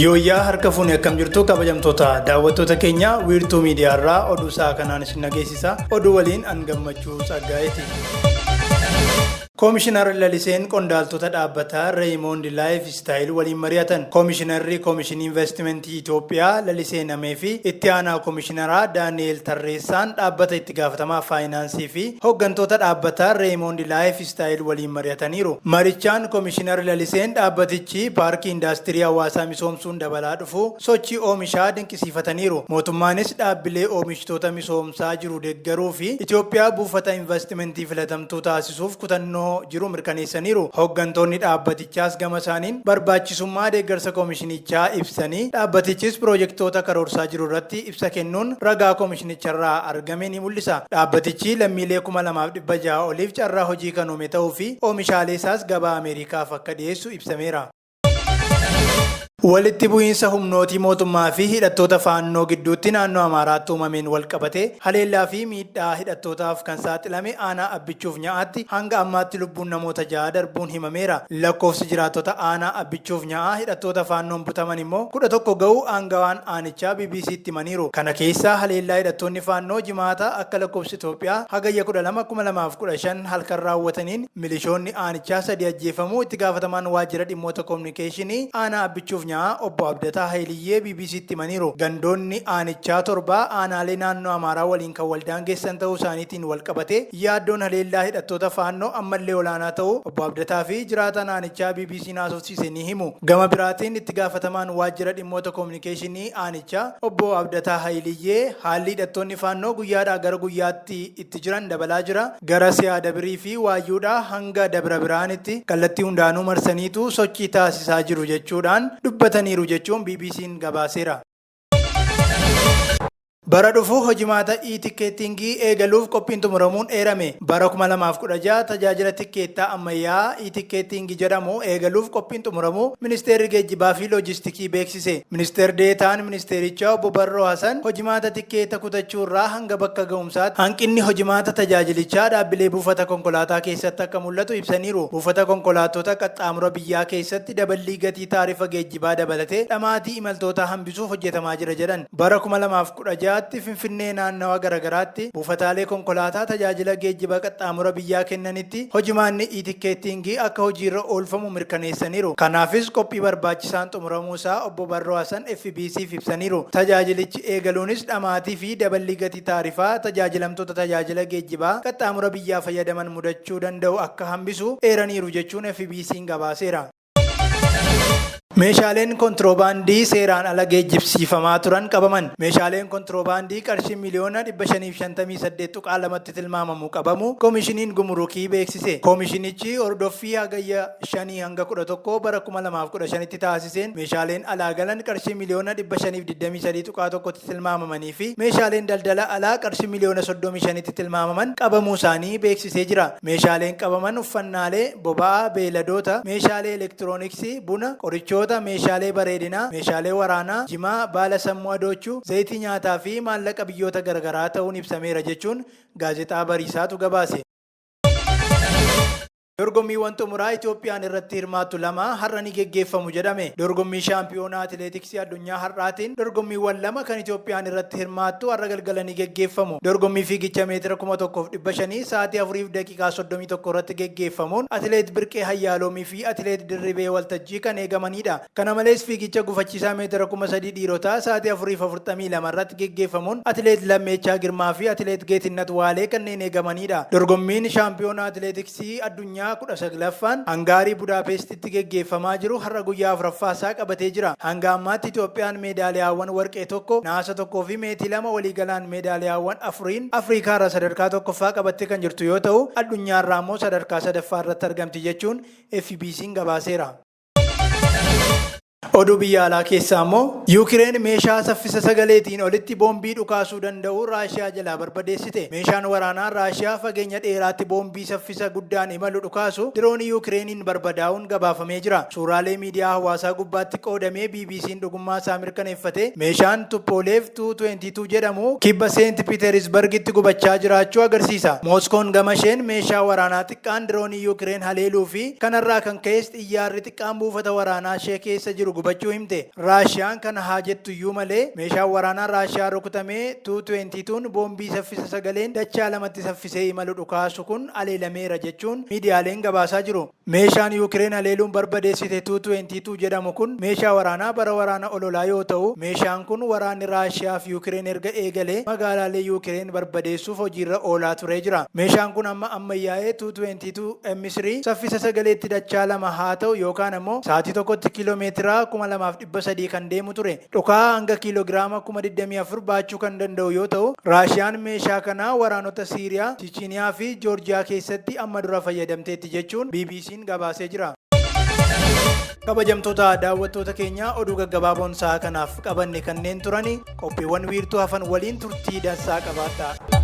Yooyyaa harka fuune akkam jirtu kabajamtoota daawwattoota keenya wiirtuu miidiyaa irraa oduu sa'a kanaan isin dhageessisa. Oduu waliin an gammachuu tsaggaa'eeti. Koomishinar Laliseen qondaaltota dhaabbata Reeyimoond Laayif Istaayil waliin mari'atan. Koomishinarri Koomishinii Investimentii Itoophiyaa Lalisee Namee fi Itti Aanaa Koomishinaraa Daani'eel Tarreessaan dhaabbata itti gaafatamaa faayinaansii fi hoggantoota dhaabbata Reeyimoond Laayif Istaayil waliin mari'ataniiru. Marichaan Koomishinar Laliseen dhaabbatichi paarkii indaastirii Hawaasaa misoomsuun dabalaa dhufuu sochii oomishaa dinqisiifataniiru. Mootummaanis dhaabbilee oomishtoota misoomsaa jiru deeggaruu fi Itoophiyaa buufata invastimantii filatamtuu taasisuuf kutannoo jiru mirkaneessaniiru. Hoggantoonni dhaabbatichaas gama isaaniin barbaachisummaa deeggarsa koomishinichaa ibsanii, dhaabbatichis piroojektoota karoorsaa jiru irratti ibsa kennuun ragaa koomishinicharraa argame ni mul'isa. Dhaabbatichi lammiilee 2,600 oliif carraa hojii kan uume ta'uu fi oomishaalee isaas gabaa Ameerikaaf akka dhiyeessu ibsameera. Walitti bu'iinsa humnootii mootummaa fi hidhattoota Faannoo gidduutti naannoo Amaaraatti uumameen walqabatee haleellaa fi miidhaa hidhattootaaf kan saaxilame aanaa Abbichuuf Nya'aatti hanga ammaatti lubbuun namoota 6 darbuun himameera. Lakkoofsi jiraattota aanaa Abbichuuf Nya'aa hidhattoota Faannoon butaman immoo 11 ga'uu aangawaan aanichaa BBCtti himaniiru. Kana keessaa haleellaa hidhattoonni Faannoo Jimaata akka lakkoofsa Itoophiyaa Hagayya 12, 2015 halkan raawwataniin Milishoonni aanichaa sadi ajjeefamuu itti gaafatamaan waajjira dhimmoota kominikeeshinii aanaa Abbichuuf Nya'aa obbo Abdataa Hayiliyyee BBCtti himaniiru. Gandoonni aanichaa torba aanaalee naannoo Amaaraa waliin kan wal daangessan ta'uu isaaniitiin walqabatee yaaddoon haleellaa hidhattoota Faannoo ammallee olaanaa ta'uu obbo Abdataa fi jiraataan aanichaa BBCn haasofsiise ni himu. Gama biraatiin itti gaafatamaan waajjira dhimmoota kominikeeshinii aanichaa obbo Abdataa Hayiliyyee haalli hidhattoonni Faannoo guyyaadhaa gara guyyaatti itti jiran dabalaa jira. Gara Siyaadabirii fi Waayyuudhaa hanga Dabra Birhaanitti kallattii hundaanuu marsaniitu sochii taasisaa jiru jechuudhaan dubbataniiru jechuun BBCn gabaaseera. Bara dhufu hojimaata e-ticketing eegaluuf qophiin xumuramuun eerame. Bara 2016 tajaajila tikkeettaa ammayyaa'aa e-ticketing jedhamu eegaluuf qophiin xumuramuu Ministeerri Geejjibaa fi Loojistikii beeksise. Ministeer Deetaan Ministeerichaa Obbo Barroo Hasan hojimaata tikkeeta kutachuurraa hanga bakka ga'umsaatti hanqinni hojimaata tajaajilichaa dhaabbilee buufata konkolaataa keessatti akka mul'atu ibsaniiru. Buufata konkolaattota qaxxaamura biyyaa keessatti daballii gatii taarifa geejjibaa dabalatee dhamaatii imaltootaa hambisuuf hojjetamaa jira jedhan. Bara 2016tti Finfinnee naannawa garagaraatti buufataalee konkolaataa tajaajila geejjiba qaxxaamura biyyaa kennanitti hojimaanni e-tikkeettiingii akka hojiirra oolfamu mirkaneessaniiru. Kanaafis qophii barbaachisaan xumuramuu isaa Obbo Barroo Hasan FBC'f ibsaniiru. Tajaajilichi eegaluunis dhamaatii fi daballii gatii taarifaa tajaajilamtoota tajaajila geejjibaa qaxxaamura biyyaa fayyadaman mudachuu danda'u akka hambisu eeraniiru jechuun FBC'n gabaaseera. Meeshaaleen kontiroobaandii seeraan ala geejjibsiifamaa turan qabaman. Meeshaaleen kontiroobaandii qarshii miliyoona 558.2tti tilmaamamu qabamuu Komishiniin Gumurukii beeksise. Komishinichi hordoffii Hagayya 5 hanga 11 bara 2015tti taasiseen meeshaaleen alaa galan qarshii miliyoona 523.1tti tilmaamamanii fi meeshaaleen daldala alaa qarshii miliyoona 35tti tilmaamaman qabamuu isaanii beeksisee jira. Meeshaaleen qabaman uffannaalee, boba'aa, beeyladoota, meeshaalee elektirooniksii, buna, qorichoota, meeshaalee bareedinaa, meeshaalee waraanaa, jimaa, baala sammuu adoochu, zayitii nyaataa fi maallaqa biyyoota garagaraa ta'uun ibsameera jechuun Gaazexaa Bariisaatu gabaase. Dorgommiiwwan xumuraa Itoophiyaan irratti hirmaattu 2 har'a ni geggeeffamu jedhame. Dorgommii Shaampiyoonaa Atileetiksii Addunyaa har'aatiin dorgommiiwwan 2 kan Itoophiyaan irratti hirmaattu har'a galgala ni geggeeffamu. Dorgommii fiigicha meetira 1500 sa'aatii 4:31 irratti geggeeffamuun Atileet Birqee Hayyaaloomii fi Atileet Dirribee Waltajjii kan eegamaniidha. Kana malees fiigicha gufachiisaa meetira 3000 dhiirotaa sa'aatii 4:42 irratti geggeeffamuun Atileet Lammeechaa Girmaa fi Atileet Geetinnat Waalee kanneen eegamaniidha. Dorgommiin Shaampiyoonaa Atileetiksii Addunyaa 19ffaan Hangaarii Budaapeestitti geggeeffamaa jiru har'a guyyaa 4ffaa isaa qabatee jira. Hanga ammaatti Itoophiyaan meedaaliyaawwan warqee 1, nahaasa 1 fi meetii 2 waliigalaan meedaaliyaawwan 4n Afriikaarraa sadarkaa 1ffaa qabattee kan jirtu yoo ta'u, addunyaarraa immoo sadarkaa 3ffaa irratti argamti jechuun FBCn gabaaseera. Oduu biyya alaa keessaa immoo Yuukireen meeshaa saffisa sagaleetiin olitti boombii dhukaasuu danda'u Raashiyaa jalaa barbadeessite. Meeshaan waraanaa Raashiyaa fageenya dheeraatti boombii saffisa guddaan imalu dhukaasu diroonii Yuukireeniin barbadaa'uun gabaafamee jira. Suuraalee miidiyaa hawaasaa gubbaatti qoodamee BBCn dhugummaa isaa mirkaneeffate meeshaan Tupolev Tu-22 jedhamu kibba Seent Piiterisbargitti gubachaa jiraachuu agarsiisa. Mooskoon gama isheen meeshaa waraanaa xiqqaan diroonii Yuukireen haleeluu fi kanarraa kan ka'es xiyyaarri xiqqaan buufata waraanaa ishee keessa jiru gubachuu himte. Raashiyaan kana haa jettuyyuu malee meeshaan waraanaa Raashiyaa rukutame Tu-22n boombii saffisa sagaleen dachaa lamatti saffisee imalu dhukaasu kun aleelameera jechuun miidiyaaleen gabaasaa jiru. Meeshaan Yuukireen haleeluun barbadeessite Tu-22 jedhamu kun meeshaa waraanaa bara waraana ololaa yoo ta'u, meeshaan kun waraanni Raashiyaa fi Yuukireen erga eegalee magaalaalee Yuukireen barbadeessuuf hojiirra oolaa turee jira. Meeshaan kun amma ammayyaa'ee Tu-22 M3 saffisa sagaleetti dachaa 2 haa ta'u yookaan ammoo sa'aatii tokkotti kiiloo meetira 2,300 kan deemu ture. Dhuka'aa hanga kiiloogiraama 24,000 baachuu kan danda'u yoo ta'u, Raashiyaan meeshaa kana waraanota Siiriyaa, Chichiiniyaa fi Joorjiyaa keessatti amma dura fayyadamteetti jechuun BBCn gabaasee jira. Kabajamtoota daawwattoota keenya, oduu gaggabaaboon sa'a kanaaf qabanne kanneen turani. Qophiiwwan wiirtuu hafan waliin turtii dansaa qabaadha.